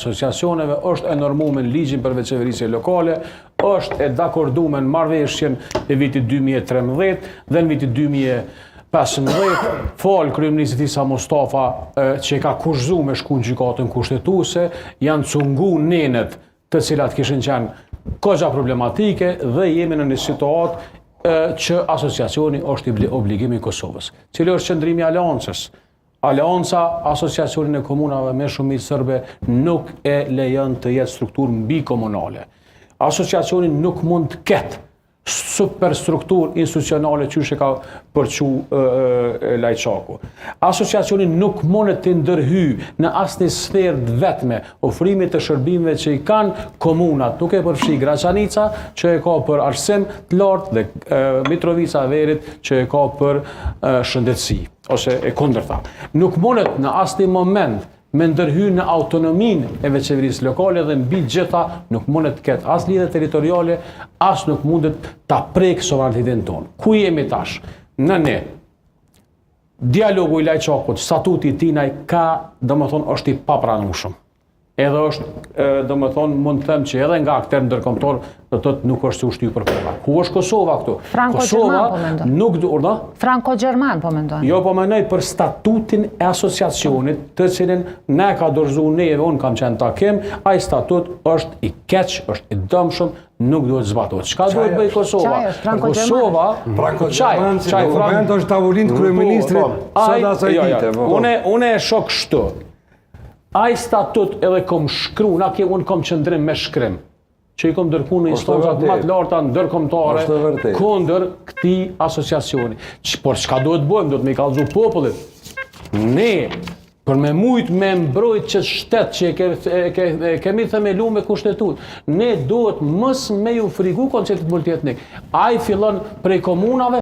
Asociacioneve është e normume në ligjin për vetëqeverisje lokale, është e dakordume në marrëveshjen e vitit 2013 dhe në vitit 2015, falë kryeministrit Isa Mustafa që e ka kushtëzu me shku në gjykatën kushtetuese, janë cungu nenet të cilat kishin qenë kogja problematike dhe jemi në një situatë që asociacioni është i obligim i Kosovës. Cili është qëndrimi i aleancës? Aleanca, Asociacionin e Komunave me shumicë serbe nuk e lejon të jetë strukturë mbikomunale. Asociacioni nuk mund të ketë superstrukturë institucionale qysh e ka përçu Lajçaku. Asociacioni nuk mundet të ndërhyjë në asnjë sferë të vetme ofrimit të shërbimeve që i kanë komunat, duke përfshi Graçanica që e ka për arsim të lartë dhe Mitrovica e Verit që e ka për shëndetësi. ose e kundërta. Nuk mundet në asnjë moment me ndërhy në autonominë e vetëqeverisë lokale dhe mbi gjitha nuk mundet të ketë as lidhje territoriale, as nuk mundet ta prek sovranitetin tonë. Ku jemi tash? Në ne, dialogu i Lajçakut, statuti i tinaj ka, domethonë, është i papranueshëm. Edhe është, domethonë, mund të them që edhe nga akterë ndërkombëtar, do të thotë nuk është se u shty përpara. Ku është Kosova këtu? Kosova po mendon. Nuk do, urdhë? Franko-gjerman po mendon. Jo, po mendoj për statutin e asociacionit, të cilin na e ka dorëzu neve, unë kam qenë takim, ai statut është i keq, është i dëmshëm, nuk duhet zbatohet. Çka duhet bëj Kosova? Kosova, Franko-gjerman, si dokument është tavolinë kryeministrit, po, sot asaj jo, jo, dite. Po. Une, une e shoh kështu. Ai statut edhe kom shkru, na ke unë kom qëndrim me shkrim, që i kom dërgu në instancat më të larta ndërkombëtare kundër këtij asociacioni. Që, por çka duhet bëjmë, duhet me i kallzu popullit. Ne, për me mujt me mbrojt qët shtet që e, ke, e, ke, e kemi themelu me kushtetut, ne duhet mos me ju frigu konceptit multietnik. Ai fillon prej komunave.